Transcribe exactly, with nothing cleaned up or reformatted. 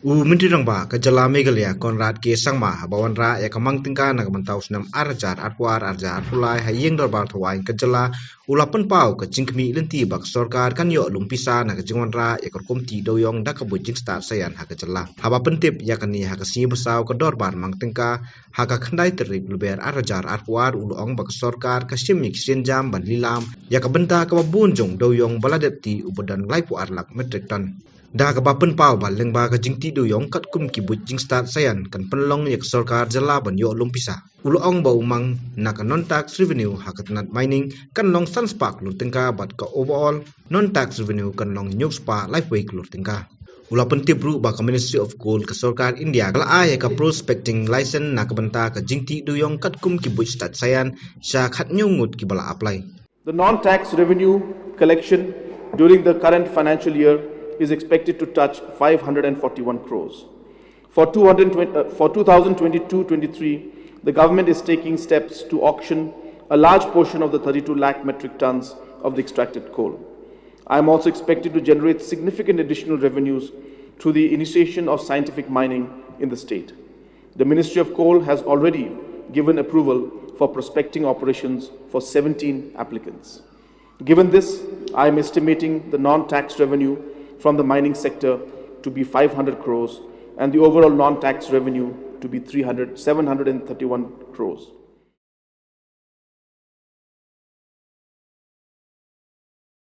U Myntri Rangbah ka jylla Meghalaya Conrad K Sangma haba wanrah ïa ka mang tyngka na ka bynta u snem ar hajar arphew ar ar hajar arphew lai ha ïing dorbar thawaiñ ka jylla, u la pynpaw ka jingkhmih lynti ba ka sorkar kan ïoh lum pisa na ka jingwanrah ïa ka rukom tih dewïong da ka buit jingstad saian ha ka jylla. Haba pyntip ïa kane ha ka sngi ba saw ka dorbar mang tyngka ha ka khyndai tarik Lber ar hajar arphew ar, u la ong ba ka sorkar ka shim ïa ki sienjam ban lilam ïa ka bynta kaba bun jong dewïong ba la dep tih, uba don laiphew ar lak metric ton. Da kaba pynpaw ba lyngba ka jingtih dewïong katkum ki buit jingstad saian kan pynlong ïa ka sorkar jylla ban ïoh lum pisa. U la ong ba u mang na ka non-tax revenue ha ka tnat mining kan long san spah klur tyngka bad ka overall non-tax revenue kan long hynñiew spah laiphew wei klur tyngka. U la pyntip ruh ba ka Ministry of Coal ka sorkar India ka la ai ïa ka prospecting license na ka bynta ka jingtih dewïong katkum ki buit stad saian sha khathynñiew ngut kiba la apply. The non-tax revenue collection during the current financial year is expected to touch five hundred and forty-one crores. For two hundred twenty, uh, for two thousand twenty-two twenty-three, the government is taking steps to auction a large portion of the thirty-two lakh metric tons of the extracted coal. I am also expected to generate significant additional revenues through the initiation of scientific mining in the state. The Ministry of Coal has already given approval for prospecting operations for seventeen applicants. Given this, I am estimating the non-tax revenue from the mining sector to be five hundred crores and the overall non-tax revenue to be three hundred, seven hundred and thirty-one crores.